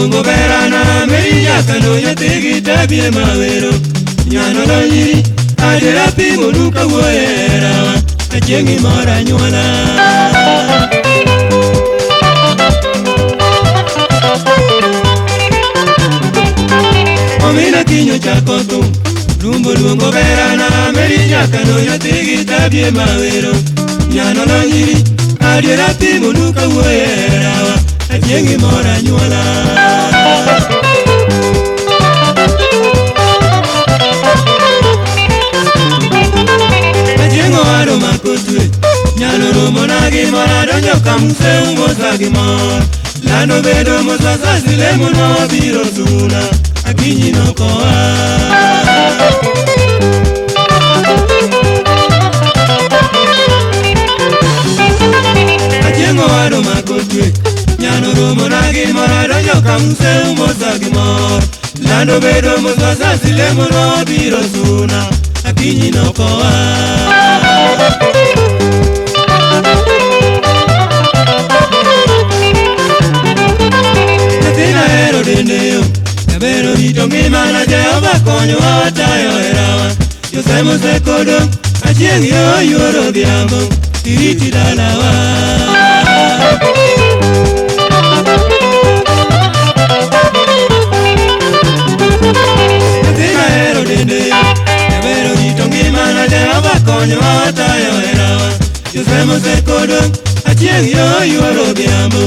luongo berana meri nyakano nyathi gi tabie mawero. Nyano lonyiri adiera pimonu kawuoyo e herawa achieng' imor anyuola. Omina kinyo chako thum lumbo luongo berana meri nyakano nyathi gi tabie mawero. Nyano lonyiri adiera pimonu kawuoyo e herawa achieng' imor anyuola. Achieng' owado mako twe nyalo romo na gi mor adonjo kamuse umosa gi mor. Lando bedo mos wazazi lemo nobiro suna akinyi nokoa. Achieng' owado mako twe nyano romo na gi mor adonjo kamuse umosa gi mor. Lando bedo mos wazazi lemo nobiro suna akinyi nokoa. Nyathina hero dende yo jabero rito ngimana Jehova konyowa watayo herawa. Josemo sekodong' achieng' yo yuoro odhiambo iriti dalawa. Nyathina hero dende yo jabero rito ngimana Jehova konyowa watayo herawa. Josemo sekodong' achieng' yo yuoro odhiambo